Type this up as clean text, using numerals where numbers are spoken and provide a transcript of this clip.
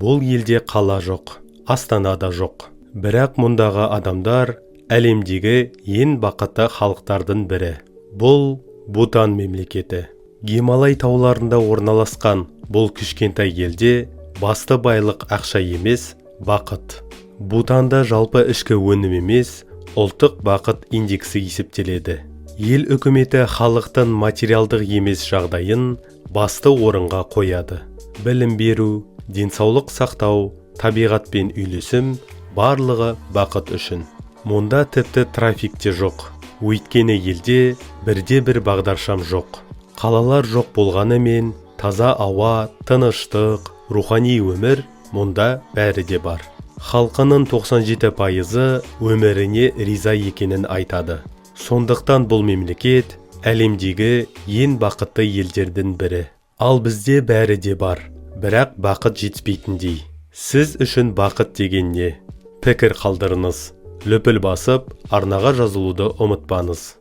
Бұл елде қала жоқ, астана да жоқ. Бірақ мұндағы адамдар әлемдегі ең бақытты халықтардың бірі. Бұл Бутан мемлекеті. Гималай тауларында орналасқан бұл кішкентай елде басты байлық ақша емес, бақыт. Бутанда жалпы ішкі өнім емес, ұлттық бақыт индексі есептеледі. Ел үкіметі халықтың материалдық емес жағдайын басты орынға қояды. Білім беру, денсаулық сақтау, табиғатпен үйлесім – барлығы бақыт үшін. Мұнда тіпті трафик те жоқ. Өйткені елде бірде бір бағдаршам жоқ. Қалалар жоқ болғанымен, таза ауа, тыныштық, рухани өмір – мұнда бәрі де бар. Халқының 97%-ы өміріне риза екенін айтады. Сондықтан бұл мемлекет әлемдегі ең бақытты елдердің бірі. Ал бізде бәрі де бар, бірақ бақыт жетіспейтіндей. Сіз үшін бақыт деген не? Пікір қалдырыңыз. Лүпіл басып, арнаға жазылуды ұмытпаңыз.